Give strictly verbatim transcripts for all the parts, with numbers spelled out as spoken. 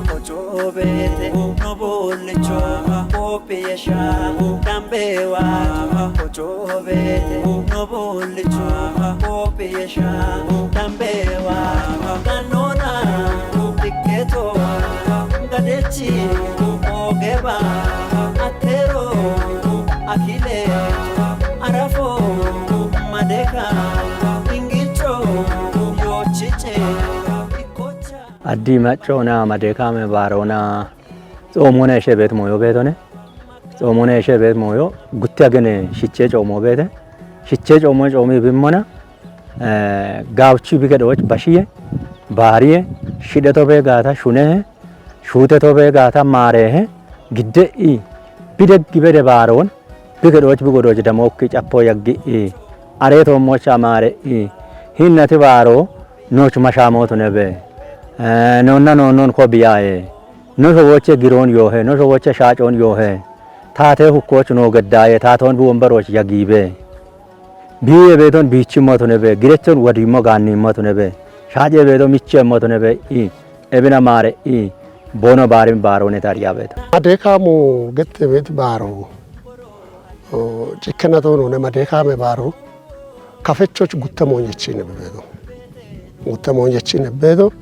Qocoobete no bullicho, qophiye sha dambewa. Qocoobete no bullicho, qophiye sha dambewa. Ganona dikketo gadechi ogeba atero akile arafo madeka ingicho yochiche ikocha. Addi maccoona madekaame baaroona xoomoona ishe beet mooyo beetone. Xoomoona ishe beet mooyo gutti agene shichee coomoo beete. Shichee coomoo coomi bimmona, eh, gaawchi bi gedhooch bashiye, baariye, shidheto bee gaata shunehe, shuuteto bee gaata maarehe, gidde'i, bideggi bede baaroon, bi gedhooch bi godooch damookki cappoo yaggi'i, aree toommoocha amaare'i, hinnati baaroo nooch mashaamootune bee. Eh, noonna noonnoon ko biyaaye. No showoche giroon yoohe, no showoche shaacoon yoohe. Taatee hukkooch noo geddaaye, taatoon bi womberooch yagiibe. Biiye beeton biichimmootune bee, girechon wadiimmo gaanniimmootune bee. Shaacee beeto micheemmootune bee, i, ebina maare, i, boono baarin baaroone taariyaa beeto. Adeekaamu gette beeti baaro. O, cikkenna toonune madeekaame baaro. Kafechoch gutte moonyechin beedo. Gutte moonyechin beedo.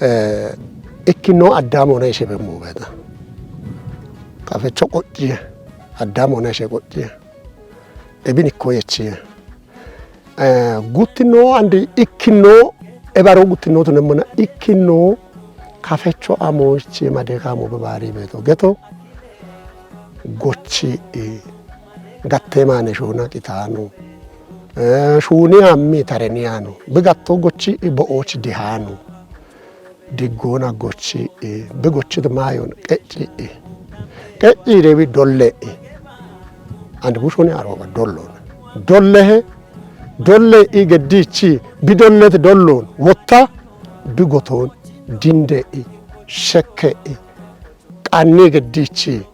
Eh, ikkino Addaamona ishe bemmo beeda. Kafecho qo'yiye. Addaamona ishe qo'yiye. Ebin ikko yechiye. Eh, guttino andi ikkino ebaro guttino tunemmona ikkino kafecho amoichi madeekaamo be baari beeto. Geto gochi, eh, gatte maane shuuna qitaano. Eh, shuuni hammi tareniyaano. Bi gatto gochi, eh, bo'ooch dihaano. Diggoona gochi, eh, bi gochit maayon qecci, eh. Qecci rewi dolle, eh. And bushoni arooba dollona. Dollehe, dolle i geddichi, bi dollet dollon. Wotta, bi goton, dinde, eh, shekke, eh. Qanni geddichi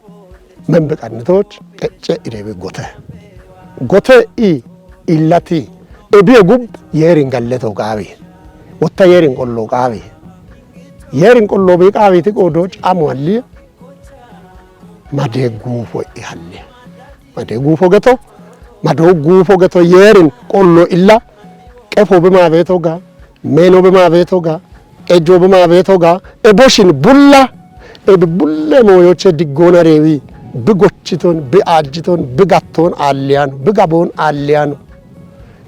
membe qannitoch qecce irewi gote. Gote i illati ebiye gub yeerin galleto qaawi. Wotta yeerin qollo qaawi. Yeerin qollo bi qaawiti qoodoch amo alli madee guufo i halli. Madee guufo geto, madoo guufo geto yeerin qollo illa qefo bi maabeeto ga, meeno bi maabeeto ga, ejjo bi maabeeto ga, e boshin bulla, e bi bulle mooyoche diggoona reewi, bi gochiton, bi aajjiton, bi gatton aalliyano, bi gaboon aalliyano,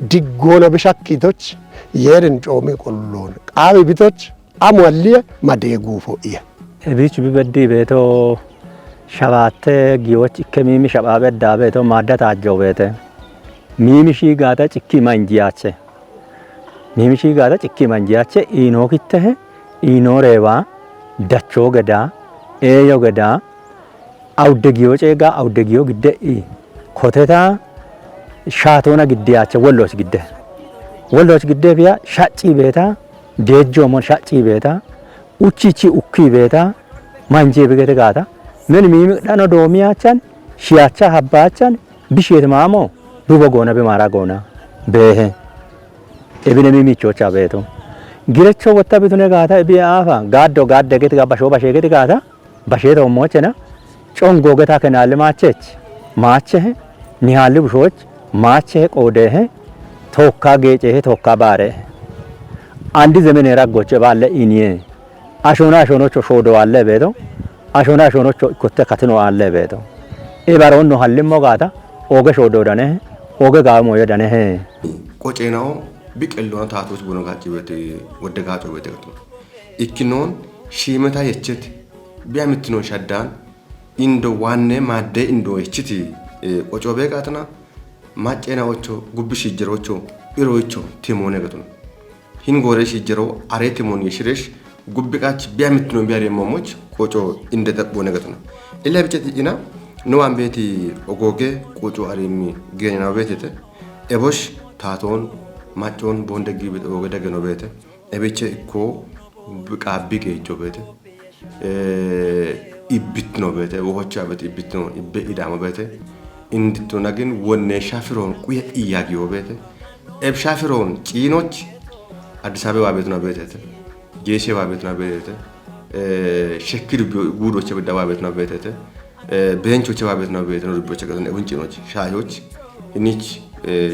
diggoona bi shakkitoch, yeerin coomi qolloon, qaawi bitoch, amo alliye madee guufo iye. Ebich bi beddi beeto shabaatte giyoch ikke miimi shabaa beddaa beeto maadda taajjo beete. Miimi shii gaata cikki ma injiyaache. Miimi shii gaata cikki ma injiyaache iinoo kittehe, iinoo reewaa, dachoo gedaa, eeyo gedaa, awudde giyoo ceegaa, awudde giyoo gidde i. Kotetaa shaatoona giddiyaache wolloos gidde. Wolloos gidde biya shaccii beetaa, deejjoomon shaccii beetaa, uchichi ukkii beetaa, manjee bigete gaata. Men miimi dhano doomiyaachan, shiyaacha habbaachan, bisheet maamo, dubo goona bi maara goona. Beehe. Ebine miimichoocha beeto. Girecho wotta bitune gaata, ebi aafa, gaaddo gaadde geti ga, bashoo bashee geti gaata, bashee toommochena, congo geta kenaalli maachech, maachehe, nihaalli bushooch, maachehe qoodeehe, tookka geeceehe, tookka baareehe. Andi zemene raggoche baalle iniye. Ashona ashonocho shoodo aalle beeto, ashona ashonocho ikkotte katino aalle beeto. Ibaroonno hallimmo gaata, ooge shoodo danehe, ooge gaawe mooyo danehe. Qocenaho biqilloona taatoch bono gaacci woyte wodde gaaco woyte gato. Ikkinoon shiimeta yechet, biya mittinoon shaddaan, indo waanne maadde indo yechiti, eh, qoco bee gaatana, macceena ocho, gubbi shiijjero ocho, iro icho timoone gatun. Hin goore shiijjero are timoon yeshiresh, gubbi qach biya mittinoon biya reemmomoch qoco inde daphoone gatun. Illa bicha ti'ina, no waan beeti ogooge qoco arimmi geenyana beetete. Ebosh taatoon, maccoon boon deggi bit ooge dageno beete. Ebiche ikko bi-, qaabbi geejjo beete. Eh, ibbittino beete, wohocha beete ibbittino, ibbe idaamo beete. Indittona gin wonne shafiroon quye iyagiyo beete. Eb shafiroon ciinoch Addis Abeba beetuna beetete. Geeshe waa beetino beetete. Shekki dubbi guudoche bidda waa beetino beetete. Beenchoche waa beetino beetino dubbiyoche gatone ebuncinoch shaayoch hinich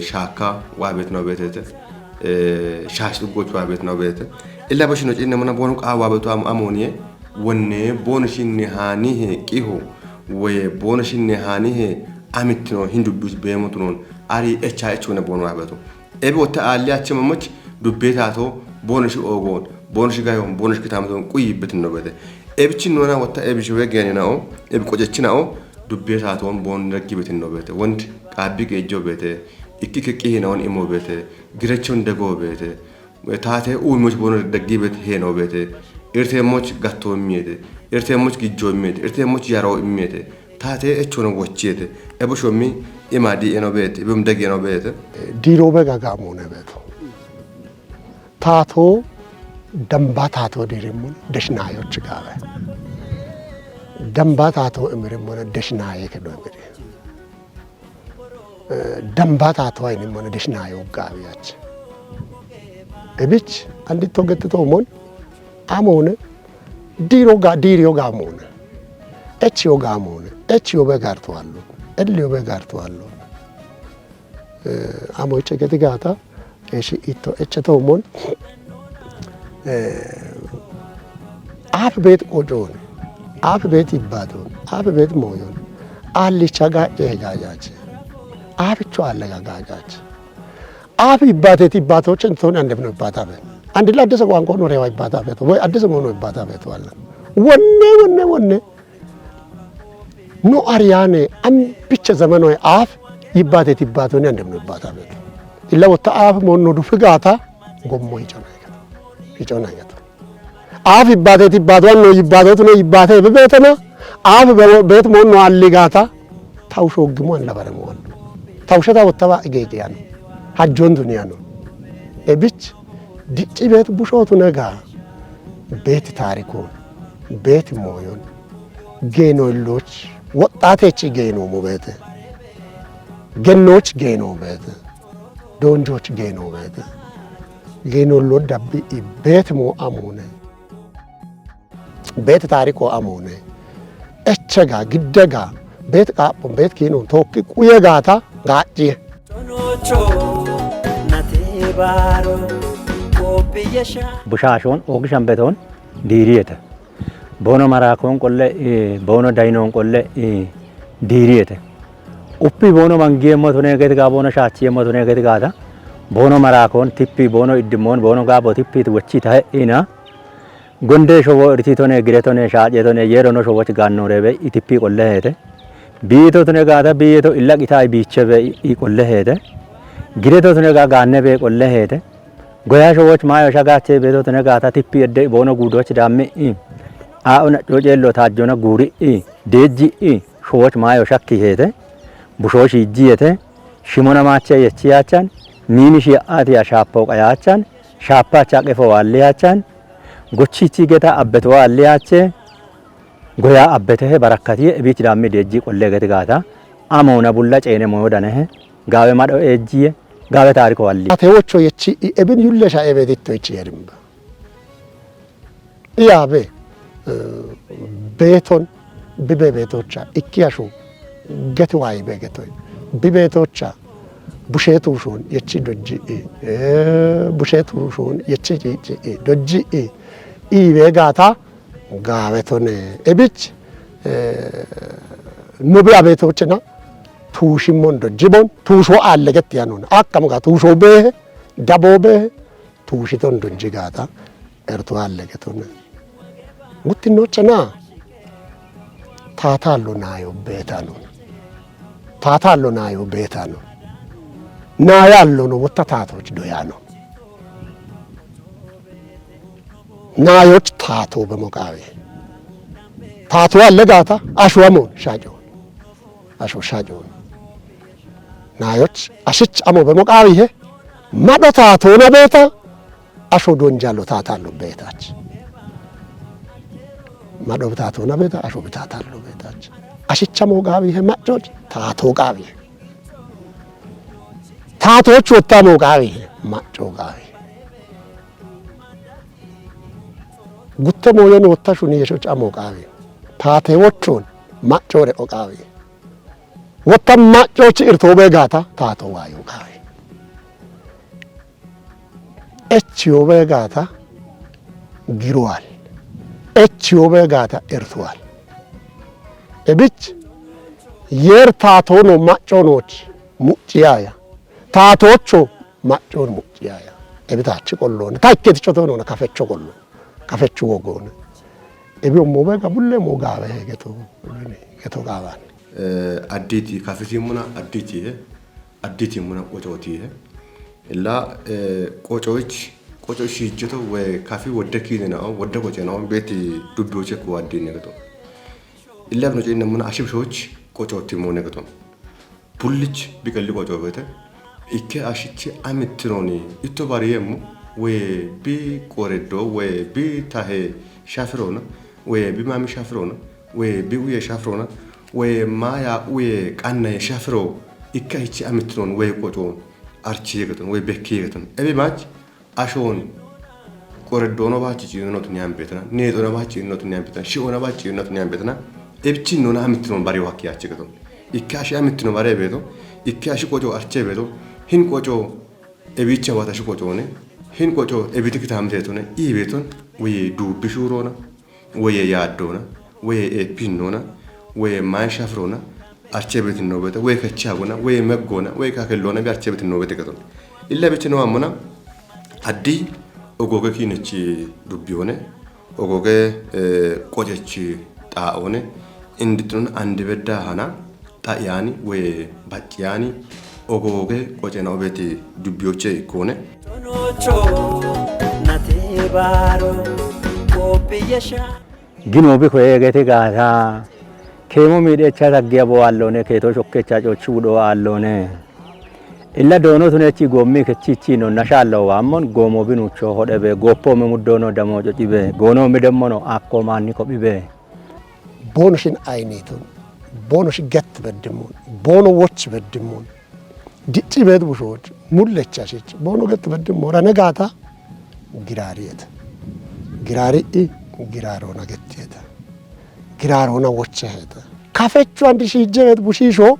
shaakka waa beetino beetete. Shaash duggoch waa beetino beete. Illa bashino cinne mona boonu qaa waa beetu amoniye. Wonne boonu shinne haanihe qiho woye boonu shinne haanihe amittino hin dubbiyoch beemotunon ari echa echune boonu waa beetu. Ebi wotta aalli achimammoch dubbee taatoo boonoshi oogoon boonoshi gayoon boonoshi kitaamatoon quyi yibbitinno beete. Ebichi noona wotta ebishi wee geeninao ebi qocechinao dubbee taatoon boon daggi bitinno beete. Wond qaabbi geejjo beete. Ikki keqqi hinaon imo beete. Girechon degoo beete. Taatee uuyimoch boono daggi beete heenoo beete. Irteemmoch gattoo immiyeete. Irteemmoch gijjoo immiyeete. Irteemmoch yaroo immiyeete. Taatee echono wochiyete. Ebo shommi ima di'eno beete, ibim degeno beete. Diiroobe gagaamoone beeto. Taatoo dambaa taatoo diirimmon deshinaayochi gaawe. Dambaa taatoo imirimmon deshinaaye kedo imiri. Dambaa taatoo ayinimmon deshinaayo gaawe yachi. Ebich andito gettito umon amoone diiro ga diiriyo gaamoone. Echiyo gaamoone. Echiyo be gaartuwallo. Elliyo be gaartuwallo. Amo iche geti gaata eshi itto eche toomon. Aaf beet qocoon, aaf beet ibbaadoon, aaf beet mooyoon. Aallicha gaa'e gaajache. Aaficho aalle gaajache. Aaf ibbaateet ibbaatochen tooni andefno ibbaatabe. Andilla addise ቋንቋ ኖሬዋ ይባታበት ወይ አዲስ መሆኑ ይባታበት ዋለን። Wonne wonne wonne no ariyaane ambiche zamanoy aaf yibbaate tibbaatoni andemno yibbaata beeto. Illa wotta aaf moonno du figaata gommo hicona yigata. Hicona yigata. Aaf yibbaate tibbaatu anno yibbaate tuno yibbaate ebe beetena aaf be- beet moonno alligaata tawusho gimo an labare mo allo. Tawusheta wotta ba igeege yano. Hajjon duniyano. Ebich dicci beet bushootune ga beet taarikoon beet mooyon geenoolloch woxxaateechi geenoomo beete, gennoch geenoo beete, doonjoch geenoo beete, geenoollo dabbi i beet moo amoone, beet taarikoo amoone, echega giddega beet qaaphon beet kiinoon tookki quye gaata gaacciye. Bushaashoon oogi shambetoon diiriyete. Boono maraakoon qolle boono dayinoon qolle diiriyete. Uppi boono mangiyeemmo tunee geti gaa boono shaachiyeemmo tunee geti gaata boono maraakoon tippi boono iddimmoon boono gaabo tippiiti wochii tahe ina. Gondee showoo iritiitonee giretonee shaaceetonee yeerono showochi gaannooreebe itippi qolleheete. Biyiito tune gaata biyiito illa qitaayi biichebe i qolleheete. Gireto tune gaa gaannebee qolleheete. Goyaa showochi maayo shagaachee beeto tune gaata tippi edde iboono guudoochi daammi i. Aa'o naccoo ceello taajjona guuri i. Deejji i. Showochi maayo shakkiheete. Bushoo shiijjiyete. Shimona maachee yechi yaachan. Miini shiya'aati ya shaappo qayaachan. Shaappacha qefo waalli yaachan. Gochichi geta abbet waalli yaache. Goya abbetehe barakkatiye ebiich daammi deejji qolle geti gaata. Amoona bulla ceene moyo danehe. Gaawe madho eejjiye. Gaawe taariko walli. Atewocho yechi i ebin yullesha ebeditto ichi yerimba. Iyabe beeton bibe beetocha ikki ashu geti waayi be getoy. Bi beetocha busheetu ushun yechi dojji i. Busheetu ushun yechi cici i. Dojji i. Ibe gaata gaawetone ebich nubi abeetochena tuushimmon dojjibon tuusho alle getti yanon. Akkam ga tuusho beehe dabo beehe tuushiton dojji gaata erto alle getone. Guttinnochena taataallo naayo beetano. Taataallo naayo beetano. Naayaallono wotta taatooch doyaano. Naayoch taatoo bemoqaawe. Taatoo alle gaata ashuwamon shaacoon. Asho shaacoon. Naayoch ashich amo bemoqaawihe madho taatoona beeta asho donjaallo taataallo beetaach. Madho bitaatoona beeta asho bitaatallo beetaach. Ashicha moo gaawihe maccoch taatoo gaawihe. Taatooch wotta moo gaawihe maccoo gaawihe. Gutte mooyon wotta shuni yeshoch amo qaawi. Taate wochon maccore o qaawi. Wotta maccochi irtoo beegaata taato waayo qaawi. Echiyo beegaata giruwal. Echiyo beegaata irtuwal. Ebich yer taatono macconoch mucciyaya. Taatocho maccon mucciyaya. Ebitaachi qolloone. Ta ikketicho toonona kafecho qollo. Kafechu wogoone. Ebi ommo beega bulle mo gaawe geto, geto gaawan. Eh, additi kafisimmuna additi he. Additimmuna qocooti he. Illa, eh, qocoich, qoco shiijjeto we kafi wodde kiinena, wodde qocenao, beeti dubbiyoche ko addinne geto. Illa bino ciinnemmuna ashibishoch qocoottimmo ne geto. Bullich biqilli qoco beete. Ikke ashichi amittinoni itto bariyemmo we bi qoreddo we bi tahe shafirona we bi mami shafirona we bi uye shafirona we maya uye qannaye shafiro ikke ashichi amittinon we qoco archiye geton we bekkiye geton. Ebi mach ashoon qoreddoona bachi ciinnotu niyaan beetana, neexoona bachi ciinnotu niyaan beetana, shi'oona bachi ciinnotu niyaan beetana, ebichin nona amitino bari wakki achi gato. Ikke ashi amitino bare beeto, ikke ashi qoco arche beeto, hin qoco ebicha wata shi qocoone, hin qoco ebiti kitamteetone, ii beeton, uyi duubbi shuuroona, woye yaaddoona, woye eeppinnoona, woye mayi shafroona, arche beetinno beete, woye kechaagona, woye meggoona, woye kakelloona bi arche beetinno beete gaton. Illa bichi no ammona, addi ogooge kiinechi dubbiyoone, ogooge, eh, qocechi xaa'oone, inditnon andi bedda hana, xa yaani woye bacci yaani ogooge qocena obeti dubbiyoche ikkoone. Gino biko eegeti gaata, keemo miidhecha taggiya bo aalloone, keeto shokkecha cochi wudo aalloone. Illa doono tunechi goommi kechichi no, nasha allo waammon, goomo binucho hodhe be, gooppo me muddono damo coci be, goono midemmono akko maanni kophi be. Boono shin ayiniitun, boono shi gett beddimmoon, boono woch beddimmoon, dicci beet bushoot, mullecha shich, boono gett beddimmoon, rane gaata, giraariyet. Giraari'i, giraaroona gettiyet. Giraaroona wocheheet. Kafechu andi shiijje beet bushiisho,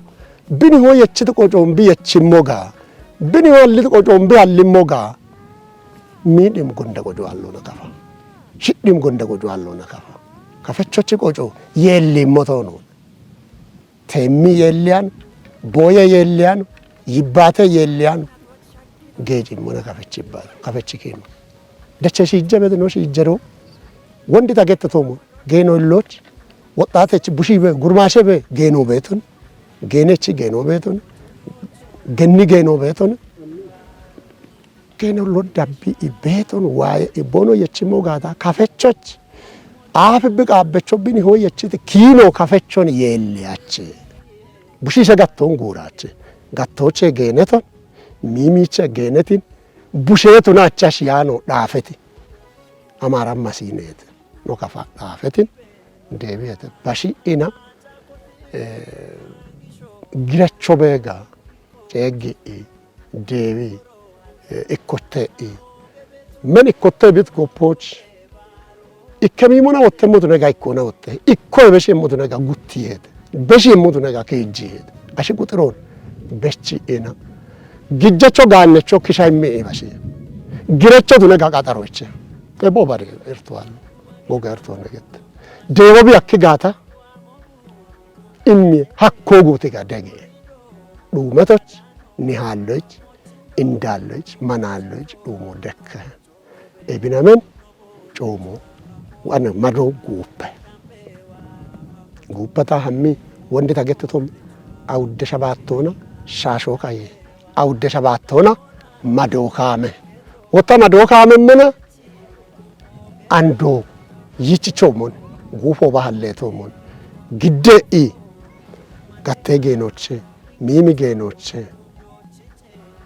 bini ho yechit qocoon bi yechimmo gaa, bini ho hallit qocoon bi hallimmo gaa, miidhim gonda qoco allona kafa. Shidhim gonda qoco allona kafa. Kafechochi qoco yeellimmo toono. Teemmi yeelliyano, booye yeelliyano, yibbaate yeelliyano, geecimmona kafechi ibbaano, kafechi kiino. Deche shiijje bedino shiijjero, wondi tagette toomo, geeno illoch, woxxaatechi bushiibe, gurmaashebe geeno beeton, geenechi geeno beeton, genni geeno beeton, Kene lodda bi i beeton waaye i bono yechimo gaata kafechoch. Aafe bi qaabbecho bini ho yechiti kiino kafechon yeelliyache. Bushiishe gatton guuraache. Gattooche geeneton, miimiiche geenetin, busheetun acha shiyaano dhaafeti. Amaaran masiineete. No kafa dhaafetin. Deebi'ete. Bashi ina, eh, girecho beega, ceeggi'i, deebi, eh, ikkotte'i. Men ikkotte bit goppoch. Ikkemiimona wotte motu nega ikkona wotte. Ikko beshi motu nega guttiyeete. Beshi motu nega keejjiyeete. Ashi quxiroon bechi ina. Gijjecho gaannecho kisha immi bashi. Girecho tu nega qaxaroche. Ebo bari irtuwal. Goga irtuwal negette. Deewo bi akki gaata. Immi hakko guuti ga dege. Dhuumetoch, nihaalloch, indaalloch, manaalloch, dhuumo dekke. Ebinamen, coomo, wane mado guuppe. Guuppe ta hammi, wondi ta gettotom, awudde shabaattoona, shaashoo kaye. Awudde shabaattoona, madoo kaame. Wotta madoo kaame mena, Ando yichichoomon, guufo bahalleetoomon, gidde'i gattee geenoche, miimi geenoche,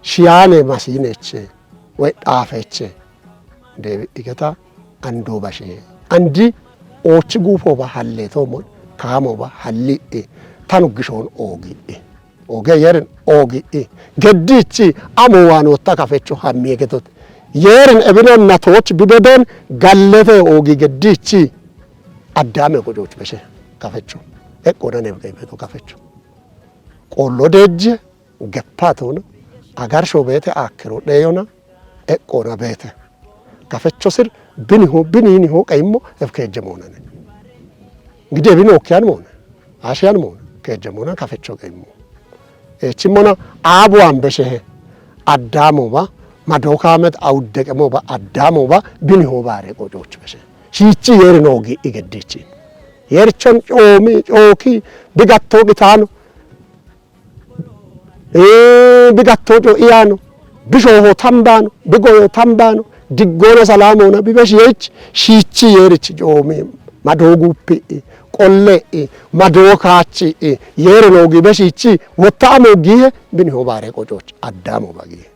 shiyaane masiineche, woy dhaafeche, deebi'igeta ando bashe. Andi oochi guufo bahalleetoomon, kaamo bahalli'i, tanu gishoon oogi'i. Oge yerin oogi'i. Geddichi amo waanotta kafecho hammiye getot. Yeerin ebinonna tooch bibedon gallete oogi geddichi Addaame qococh beshe kafecho. Eqqona ne beto kafecho. Qollo dejje geppaatona, agarsho beete aakkiro dheyona, eqqona beete. Kafecho sir biniho, bininiho qayimmo efkeejje moonane. Gide bino okkiyan moona, ashiyan moona, keejje moona, kafecho qayimmo. Echimmona aabuwan beshehe, Addaamoba, madookaamet awuddeqemoba, Addaamoba, biniho baare qococh beshe. Shiichi yeeri noogi igeddichi. Yeerichon coomi, cooki, bigatto qitaano, Ee, bi gatto co'iyaano, bi shooho tambaano, bi goyo tambaano, diggoona salaamoona bi beshi yeech, shiichi yeerichi coomi, madoo guuphi'i, qolle'i, madoo kaachi'i, yeeri noogi be shiichi, wotta amo giihe, biniho baare qococh, Addaamo bagiihe.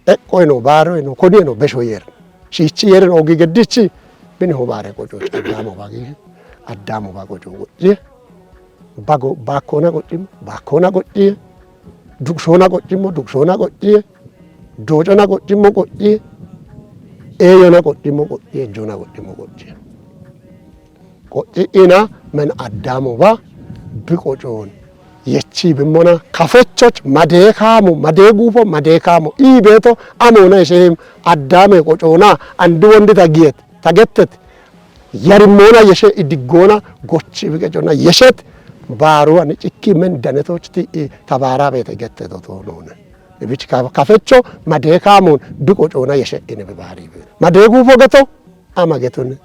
Eqqoyno, baaroyno, koniyeno besho yeer. Shiichi yeer noogi geddichi, biniho baare qococh, Addaamo bagiihe, Addaamo ba qoco go'ye. Bago-, baakkoona qoccimmo, baakkoona qocciye. Dugshoona qoccimmo, dugshoona qocciye. Doocona qoccimmo, qocciye. Eeyona qoccimmo, qocciye. Ejjoona qoccimmo, qocciye. Qocci'ina men Addaamoba bi qocoon yechi bimmona kafechoch madee kaamo, madee guufo, madee kaamo. Ii beeto amoona yesheem Addaame qocoona andi wondi ta giyet, ta gettet. Yarimmoona yeshe idiggoona gochi biqecona yeshet baaruwan cikki men danetochti i tabaara beete gette dotonoone. Ibich ka-, kafecho madee kaamon biqocoona yeshe ine bibaari be. Madee guufo geto ama getone.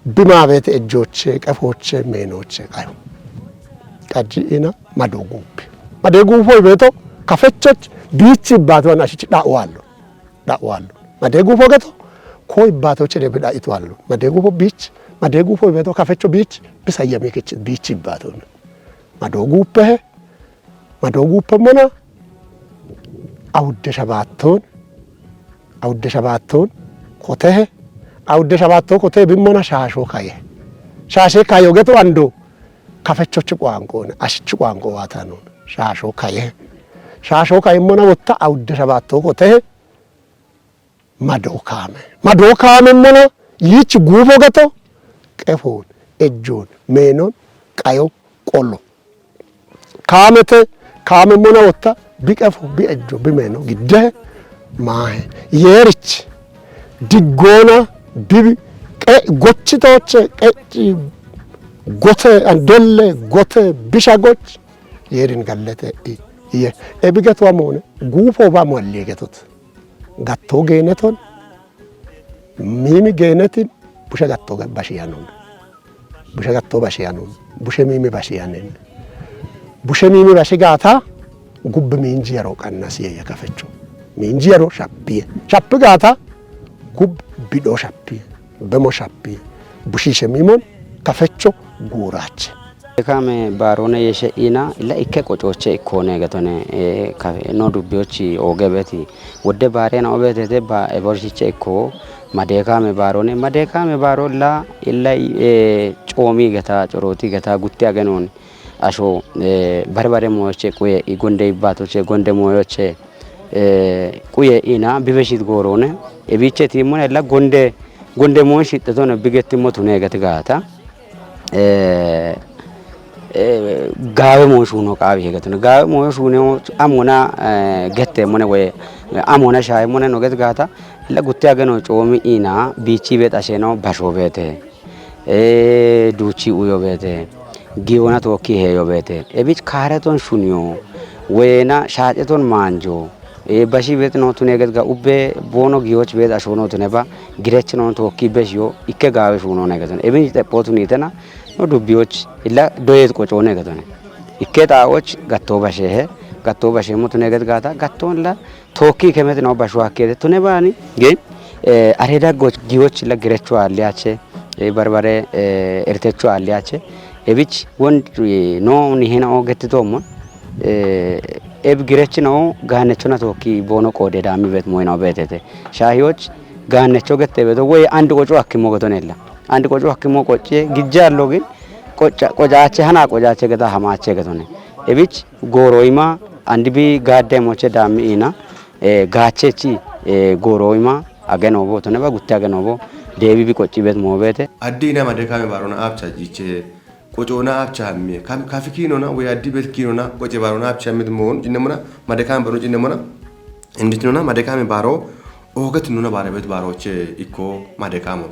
Bimaabete ejjooche, qefooche, meenoche qayo. Qajji ina madoo guupe. Madee guufo ibeeto kafechoch biichi baatuwan ashich dha'waallo. Dha'waallo. Madee guufo geto, ko ibbaatoche de bidha itwaallo. Madee guufo biich, madee guufo ibeeto kafecho biich, bisayami kich biich ibbaatonna. Madoo guupehe, madoo guupemmona, awudde shabaattoon, awudde shabaattoon, kotehe, awudde shabaattoon kotehe bimmona shaashoo kaye. Shaashee kayo geto ando, kafechochi qoanqoone, ashichi qoanqo waataanoon. Shaashoo kaye. Shaashoo kayimmona wotta awudde shabaattoon kotehe, Madoo kaame. Madoo kaamemmona yiich guufo geto, qefoon, ejjoon, meenon, qayo, qollo. Kaamete, kaamemmona wotta, bi qefo, bi ejjo, bi meeno, gidde, maahe. Yeerich, diggoona, bibi, qe-, gochitooche, qecci, gote, andolle, gote, bisha goch, yeerin gallete, i-, iye. Ebi geto amoone, guufo ba mualli getot. Gattoo geeneton, miimi geenetin, bushe gattoo ga-, bashiyanon. Bushe gattoo bashiyanon. Bushe miimi bashiyanen. Bushe miimi bashi gaata, gubbi miinji yaro qannasiye ye kafecho. Miinji yaro shappiye. Shappi gaata, gubbi bidho shappiye. Bemo shappiye. Bushiishe miimon, kafecho guuraache. Kaame baaroone yeshe ina illa ikke qocooche ikkoone gatone, eh, ka-, no dubbiyochi ooge beeti. Wodde baarena obeetete ba eborshiche ikko, madee kaame baaroone, madee kaame baaro illa, illa, eh, coomi geta, corooti geta, gutti agenoon asho, eh, barbare mooyoche quye, i gonde ibbaatoche, gonde mooyoche, eh, quye ina bibeshit gooroone, ebiche tiimmone illa gonde, gonde mooy shixxetone bigettimmo tune geti gaata. Eh, eh, gaawe moyo shuuno qaawi hegetino. Gaawe moyo shuuneho amona, eh, gette mone woy amona shaaye mone no get gaata. La gutte ageno coomi ina biichi bet asheno basho bete. Eh, duuchi uyo bete. Giwona tookki heyo bete. Ebich kaareton shuniyo. Wena shaaceton maanjo. Ee, bashi beet no tune get ga ubbe boono giyoch beet asho no tune ba girech no tookki besh yo ikke gaawe shuno ne geton. Ebin xeppo tuni tena no dubbiyoch illa doyet qoco ne geton. Ikke xaa'och gatto bashe he, gatto bashe mo tune get gaata, gatton la tookki kemet no basho hakke de tune baani ge, eh, are daggoch giyoch illa girecho alliyache, eh, barbare, eh, ertecho alliyache. Ebich won, eh, no ni hena o getito mon. Eh, eb girechino gaanechona tookki boono qoode daami bet moyna beetete. Shaahiyoch gaanecho gette beto woy and qoco akkimo gotonella. And qoco akkimo qocce gijjallo gin qoca, qocache hana qocache geta hamache getone. Ebich gooroyma andi bi gaadde moche daami ina, eh, gaachechi eh, goro ima, age nobo, tone ba gutte age nobo, debi bi qocci bet mo bete. Addi ina madekame barona apcha jiche, qocona apcha amme, kam kafi kinona, we addi bet kinona, qoce barona apcha mit mon, jinne mona, madekame baro jinne mona, indit nona, madekame baro, oget nona bare bet baro che, ikko madekamo.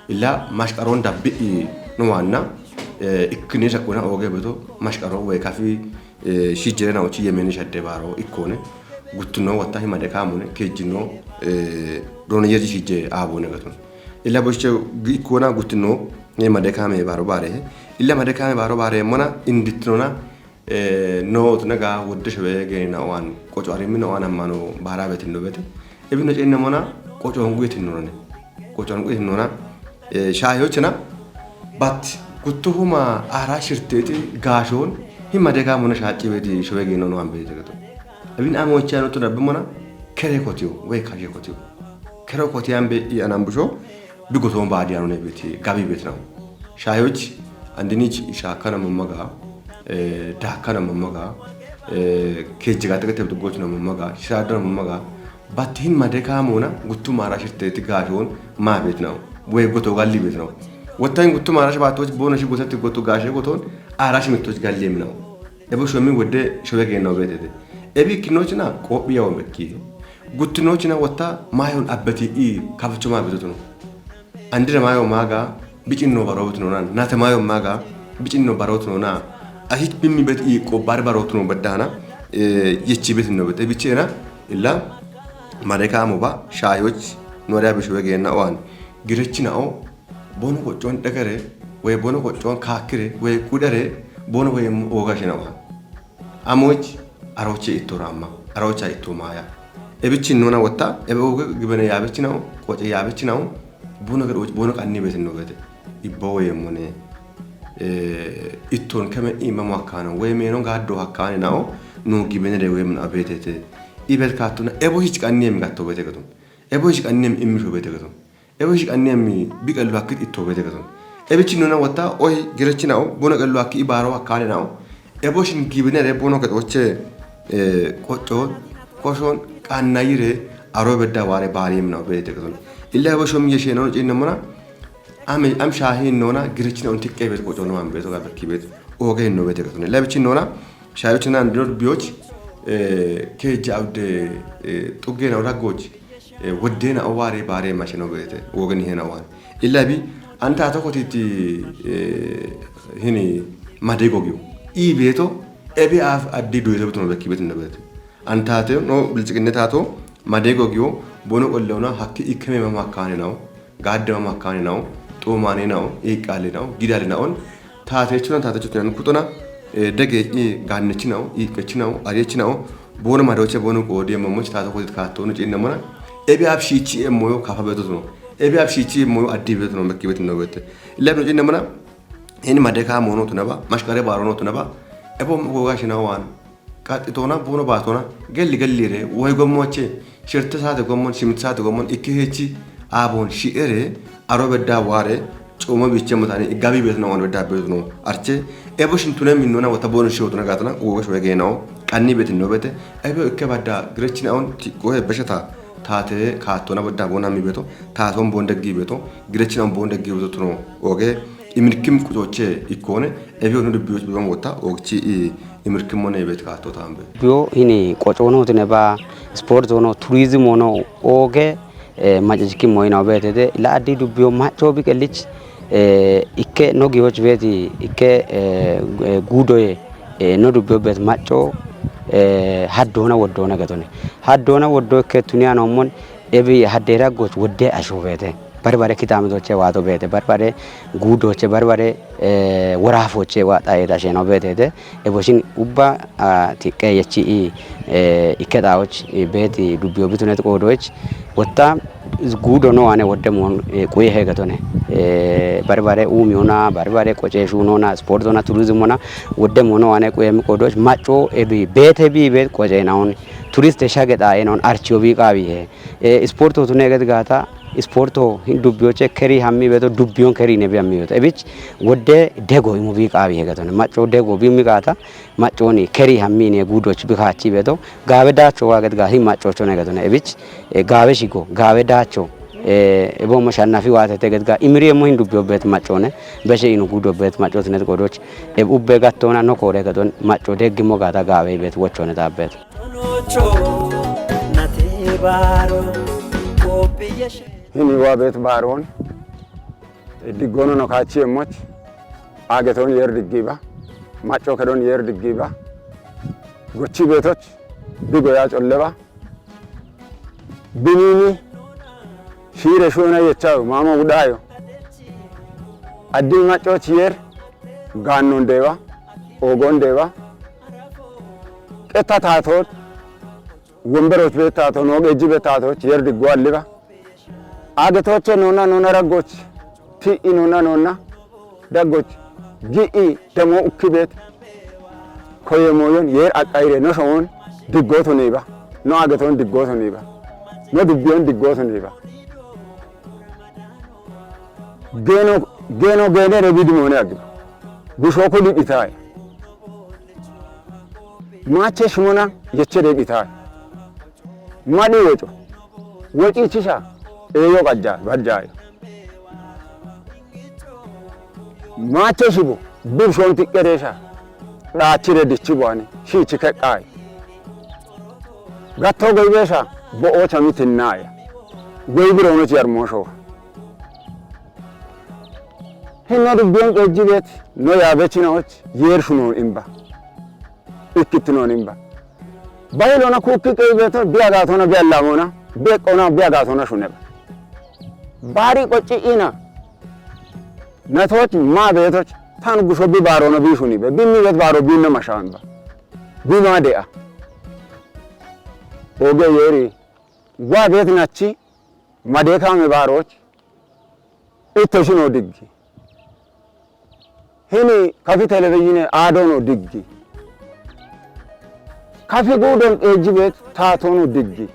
Illa mashqaron dabbi i no wanna, eh, ikkini shaquna oge beto, mashqaro we kafi, eh, shijere na uchi yemeni shadde baro, ikkone, guttuno watta himade kamune, kejjino, eh, dono yerji shijje abone gaton. Illa boshche ikkona guttuno, ne made kame baro bare, illa made kame baro bare mona, inditnona, eh, no tnaga wodde shebe gena wan, qoco arimino wan ammano bara betin do bete. Ebino cenne mona, qoco hongu yetin none. Qoco hongu yetin nona, eh, shahiyochna, but guttuhuma ara shirteti gashon, himade ga mona shachi beti shebe gena no ambe tegato. Ebin amo chano to dabbe mona, kere kotiyo, we kashe kotiyo. Kere kotiyan be i anambusho, bi goton baadi anone beti, gabi betnawo. Shahiyoch, andinich shakana mamaga, eh, dakana mamaga, eh, kejjigate gate gochna mamaga, shadana mamaga, but hin made kamona, guttu mara shirteti gashon, ma betnawo. We goto galli betnawo. Watta hin guttu mara shibatoch bono shi gotati goto gashe goton, ara shi mitoch galli emnawo. Ebo shomi wodde shobe gena obetete. Ebi kinochna, qobi yawo mekki. Guttunochna watta mayon abbeti i kafacho ma betotuno. Andire mayo maga, bicinno barot nona, nate mayo maga, bicinno barot nona. Ahit bimmi bet i ko bar barot no bedana, eh, yechi bet no bet. Bichena, illa, made kamo ba, shayoch, no da bisho gena wan. Girechina o, bono ko chon degere, we bono ko chon kakire, we kudere, bono we oga shina wa. Amoch, aroche itto ramma, arocha itto maya. Ebichin nona watta, ebe oge gibene yabechinao, qoce yabechinao, bono ged och, bono qanni betin no bete. Ibbo we mone, eh, itton keme ima makkano, we meno gaddo hakkane nao, no gibene de we mun abetete. Ibet katuna, ebo hich qanni em gatto bete gatum. Ebo hich qanni em immisho bete gatum. Ebo shiqanni ammi biqellu hakkit itto bete gaton. Ebichi nuna watta ohi girechinao, bono qellu hakki ibaro hakkane nao. Ebo shin gibinere bono getoche, eh, qoco, koshon, qannayire, aro bedda ware bari emna bete gaton. Illa ebo shom yeshe no cinne mona, am, am shahi nona, girechinao tikke bet qoco no am beto ga bekki bet, oge no bete gaton. Illa ebichi nona, shahi china andro bioch, eh, ke jawde, eh, tugge na uragoch, eh, wodde na o ware bare mashe no bete, wogen hena wan. Illa bi, anta to kotiti, eh, hini madego giyo. I beto, ebe af addi duwe to beto no bekki beto no bete. Anta te no bilchikinne tato, madego giyo, bono qollona hakki ikkeme ma makkane nao, gaaddema makkane nao, xoomane nao, iiqqalle nao, gidalle naon, taatechuna taatechutunan kuxona, eh, dege i gaannechi nao, iiqqechi nao, arechi nao, bono madoche bono qoodi emmomoch taate koti kaattonu cinne mona, ebe ab shiichi emmoyo kafa betutuno, ebe ab shiichi emmoyo addi betutuno, mekki betuno bete. Illa bino cinne mona, ini madeka mono tunaba, mashkare barono tunaba, ebo goga shinawan, qaxxitoona, bono baatoona, gelli gellire, woy gommoche, shirte saate gommon, shimit saate gommon, ikke heechi, aabon, shi'ere, aro bedda waare, cuumo biiche motani, gabi beetno, wan bedda beetno, arche, ebo shintune minnona, wata bono shiotona gatana, wogo shoye geenao, qanni beetino beete, ebo ikke badda, girechina on, ti-, gohe beshata, taate, kaatona bedda bona mi beeto, taaton bon deggi beeto, girechina on bon deggi beeto tuno, oge, imirkim qucoche ikkone, ebio no dubbiyoch biban wota, ogchi i imirkim mone ibet kaatto tambe. Bio hini qocono tine ba, sport zono, tourism ono, oge, eh, macajikim moyina obetete, la addi dubbiyo maco bi qelich, eh, ikke no giyoch beti, ikke, eh, eh, gudoye, eh, no dubbiyo bet maco, eh, haddona woddona getone. Haddona woddo ikke tuniya nommon, ebi haddera goch wodde asho bete. Barbare kitame doche wato bete. Barbare gudoche, barbare, eh, worafoche wata eta sheno betete. Eboshin ubba, ah, tiqqe yechi i, eh, ikke daoch, i beti dubbiyo bitunet qodoch. Wotta gudo no wane wodde mon, eh, quye hegatone. Eh, barbare umi ona, barbare qoce shunona, sport ona, tourism ona, wodde mono wane quye mi qodoch. Maco ebi bete bi bet qoce naon. Turiste shage dae non archiyo bi qabi he. Eh, isporto tune eget gata, Isporto hin dubbiyoche keri hammi beto dubbiyon keri ne bi hammi beto. Ebich wodde dego imu bi qaawi hegatone. Macco dego bi mi qaata macconi keri hammi ne gudoch bi kaachi beto. Gaawe daacho waaget ga hin maccocho ne hegatone. Ebich, eh, gaawe shigo, gaawe daacho. Eh, ebo mo shannafi waatete get ga imiri emo hin dubbiyo bet maccone. Beshe inu gudo bet maccote ne qodoch. Eb ubbe gattona no kore hegaton macco deggi mo gaata gaawe bet wochone tabbet. Hini waa beet baaroon diggoona no kaachi emmoch aageton yer diggiiba macco kedon yer diggiiba gochi beetoch bigo yaa colleba binini shiire shuuna yechayo maama wudhaayo addin maccoch yer gaannon deeba oogon deeba qetta taatoon wonberoch bettaato noo geejji bettaato yer diggo alliba aagetoche noona noona raggoch ti'i noona noona daggoch gi'i demo ukki beet koye mooyon yer aqqayire no showon diggooto niiba no aageton diggooto niiba no dubbiyon diggooto niiba geeno geeno geenere bidimoone aggiba gushooku didhitaye maache shimona yeche deedhitaye madhi woco wociichisha eeyo qajja bajjaayo maache shibo bibshoon tiqqeteesha dhaachire dichi buani shiichi keqqaayo gattoo goyibeesha bo'oocha mitinnaaya goyi biroonoch yarmooshowa hinno dubbiyon qeejji beet no yaabechinoch yeer shunoon imba ikkittinoon imba bayilona kuukki qeyi beeto bi agaatona bi allamoona bi eqqona bi agaatona shuneba baari qocci ina natoch maa beetoch tan gusho bi baaroona bi shunibe bi mi bet baaro binna mashaanba bi maa de'a oge yeeri waa beet nachi madee kaame baaroch itto shinoo diggi hini kafi telebizhine aadonoo diggi kafi guudon qeejji beet taatoonoo diggi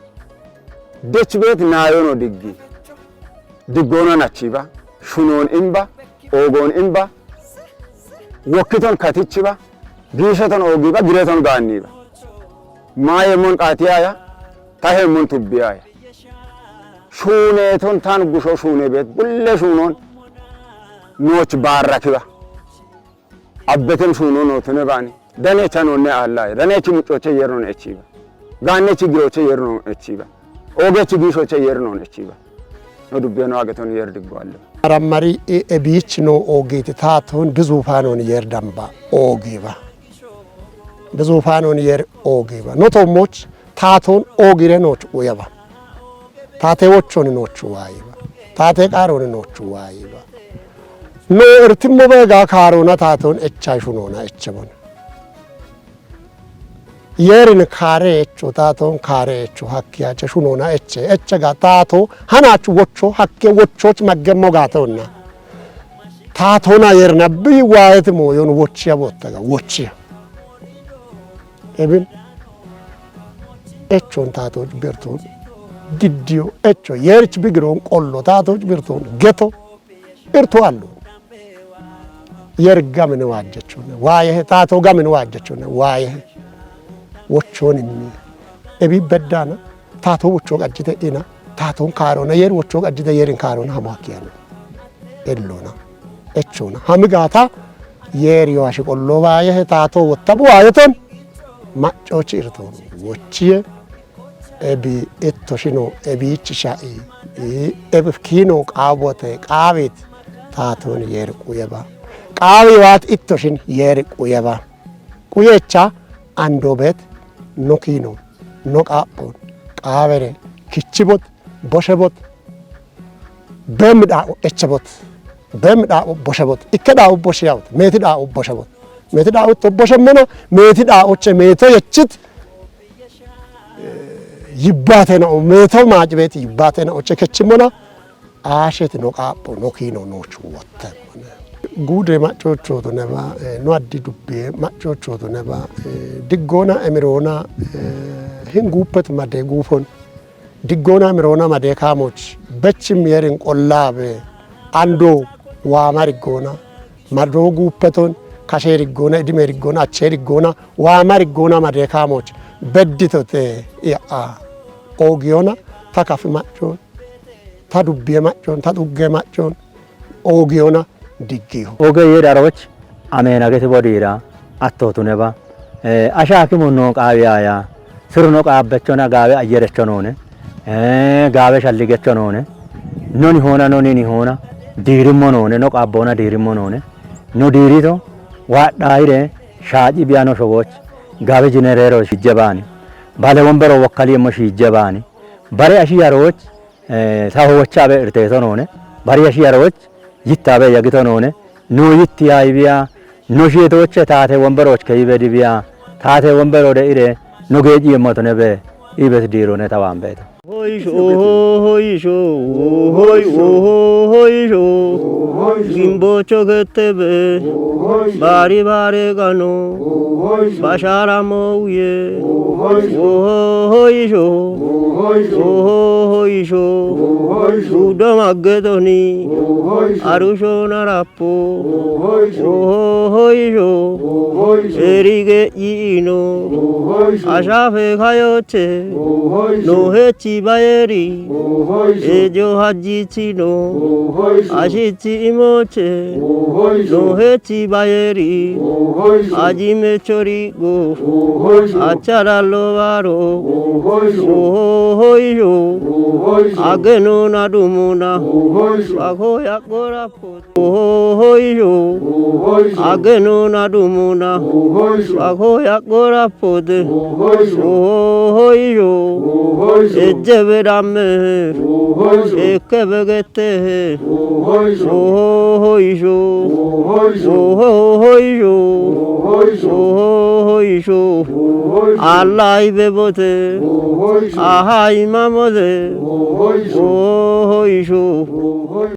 dech beet naayonoo diggi diggoona nachiiba shunoon imba oogoon imba wokkiton katichiba giisheton oogiiba gireton gaanniiba maayeemmon qaatiyaaya ta heemmon tubbiyaaya shuuneeton tan gusho shuune beet bulle shuunon nooch baarrakiba abbetem shuuno nootune baani daneecha noonne aallaaya daneechi muccoche yernon echiiba gaannechi giroche yernon echiiba oogechi giishoche yernon echiiba no dubbeno ageton yer diggo alle marammari ebiich no oogeeti taatoon bizuufaanoon yer damba oogiiba bizuufaanoon yer oogiiba no toommoch taatoon oogire nooch uyaba taatee wochooni noochu waayiba taatee qaarooni noochu waayiba no ertimmo beegaa kaaroona taatoon echaay shunoona echebona yeerin kaare echo taatoon kaare echo hakkiyache shunoona eche eche ga taato hanaachu wocho hakke wochooch maggemmo gaatoonna taatoona yeerina bi waayeti mooyon wochiya boottaga wochiya ebin echon taatoch birton giddiyo echo yeerich bigiron qollo taatoch birton geto irto allo yer gamine waajjechunne waayehe taato gamine waajjechunne waayehe wochoonimmi ebi beddana taato wochoo qajjite ina taaton kaarona yeer wochoo qajjite yeerin kaarona hamo hakkiyana ellona echona hami gaata yeer yowashi qollo waayehe taato wottabu waayeton maccoochi irtoon wochiye ebi itto shino ebiichi sha'i ebi kiino qaawote qaawit taatun yeer quyeba qaawi waat itto shin yeer quyeba quyecha andobet no kiino no qaaphon qaawere kichibot boshebot bem dhaa'o echebot bem dhaa'o boshebot ikke dhaa'o boshiyawot meeti dhaa'o boshebot meeti dhaa'o to boshemmona meeti dhaa'oche meeto yechit yibbaatena o meeto maacibet yibbaatena oche kechimmona aasheti no qaapho no kiino noochu wotte guude maccochooto neba no addi dubbiye maccochooto neba diggoona emiroona hinguuppet made guufon diggoona emiroona made kaamoch Bechim yerin qollabe ando wama rigona, mado gupeton, kashe rigona, idime rigona, ache rigona, wama rigona, madekamoch bedditote. Ya, ogiona, ta kafi macon, ta dubbiye macon, ta dugge macon, ogiona diggiho. Oge ye daroch, amena geti bodira, attotuneba. Eh, asha hakimu no qawi aya, siru no qabbechona gawe ayyerecho none. Eh, gawe shalligecho none. Noni hona, noni ni hona. Dirimmo none, no qabbona dirimmo none. No dirito, wadhaire, shaji biyano shoboch. Gawe jinerero shijebani. Bale wombero wokkali emmo shijebani. Bare ashi yaroch, eh, saho wocha be irteto none. Bare ashi yaroch, yitta be yagito none. No yitti ya ibiya, no shiyetoche tate womberoch ke ibe dibiya, tate wombero de ire, no geji emmo to nebe, ibes diro ne tawambeto. Hoyisho, hoyisho, hoy, hoyisho. Gimbocho getebe, bari bare gano, bashara mouye, hoyisho, hoyisho. Udo magedoni, arusho narapo, hoyisho. Erige ino, ashafe kayoche, no hechi bayeri, ejo hajichino, ashichi imoche, no hechi bayeri, ajime chorigo, achara lovaro, ohoiyo, ageno nadumuna, akoya gorapo. Ohoiyo, ageno nadumuna, akoya gorapote. Ohoiyo, ejebe dame, ekebegete. Ohoiyo, ohoiyo, ohoiyo. Allah ibebote, aha imamode. Ohoiyo.